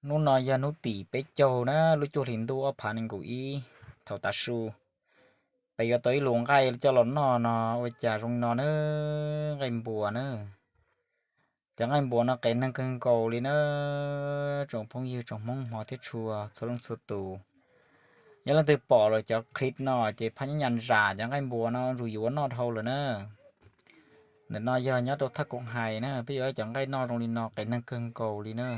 Hnub no yog hnub tim peb caug na, lub cuaj hlis ntuj ob phav nees nkaum ib. Thaum tav su, peb yuav tau ib lus nqaij coj los noj no, ua cas zoo li no na, nqaij npua na. Cov nqaij npua no qias neeg kawg nkaus li na, tsoom phooj ywg tsoom Hmoob hmov thiab tshua txhua leej txhua tus. Yog leej twg pom lawm cov clip no ces phaj nyab nyas zam cov nqaij npua no ntsuas yuav noj dhau lawm na. Ntawm no yog nyob rau thaj Koob Hais na, peb yuav cov nqaij noj zoo li no qias neeg kawg nkaus li na.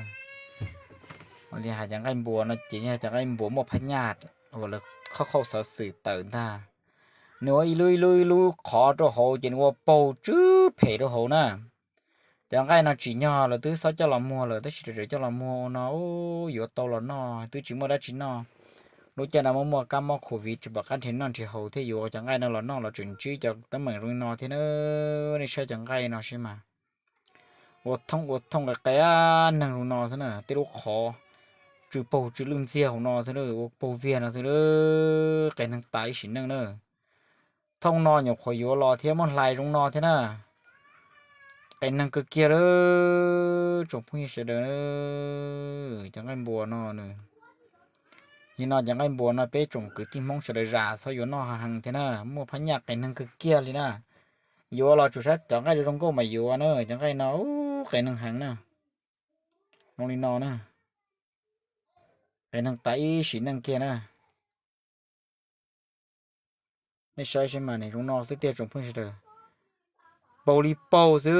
Ua li hais cov nqaij npua no ces yog cov nqaij npua muaj phaj nyaj uas lawv qhauj qhauj xov xwm tawm ntag. Nws ua ib lub ib lub ib lub qhov rau hauv ces nws ua paug tsw phem rau hauv na. Cov nqaij no tsim nyog lawv twb xob coj los muag lawm tab sis tseem coj los muag ua no, yuav tau los noj twb tsis muaj dab tsi noj. Lub caij no muaj muaj kab mob covid tsis pom qab nrhiav noj nrhiav haus thiaj yuav cov nqaij no los noj los tseem ntsib cov teeb meem zoo li no thiab na. Nej saib cov nqaij no seb mas, ua thooj ua thooj qias qias neeg zoo no xwb na, tej lub qhov tsw paug tsw lwj ntxiag hauv no xwb, ua paug viag no xwb, qias neeg tas ib sim neej na. Thooj no nyuam qhuav yuav los thiab muab hlais zoo no thiab na, qias neeg kawg kiag lawm tsoom phooj ywg sawv daws. Cov nqaij npua no nws, yog no cov nqaij npua no peb tsoom kwv tij Hmoob sawv daws zam txhob yuav noj heev thiab na, muaj phaj nyaj qias neeg kawg kiag li na. Yuav los tsum saib cov nqaij zoo nkauj mas yuav na, cov nqaij no qias neeg heev na. Zoo li no na, qias neeg tas ib sim neej kiag na. Nej saib seb mas, nws zoo no xwb tiag tsoom phooj ywg sawv daws. Paug li paug xwb.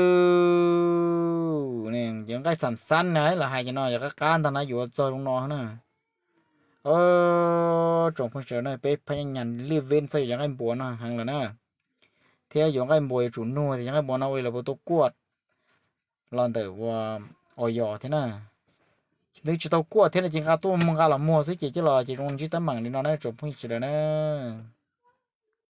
Cov nqaij xam xab na los hais cov no yog qab qab ntag na, yuav txog zoo no na. Tsoom phooj ywg sawv daws, peb phaj nyab nyas liaj veb txhob yuav cov nqaij npua no heev lawm na. Thiab yuav nqaij npua yuav tsum nug tias cov nqaij npua no ua li lawv puas tau kuaj los ntawm ua, ua yos thiab na. Twb tsis tau kuaj thiab no ces nqa tuaj muag nqa los muag xwb ces coj los ces zoo ntsib teeb meem li no na tsoom phooj ywg sawv daws na.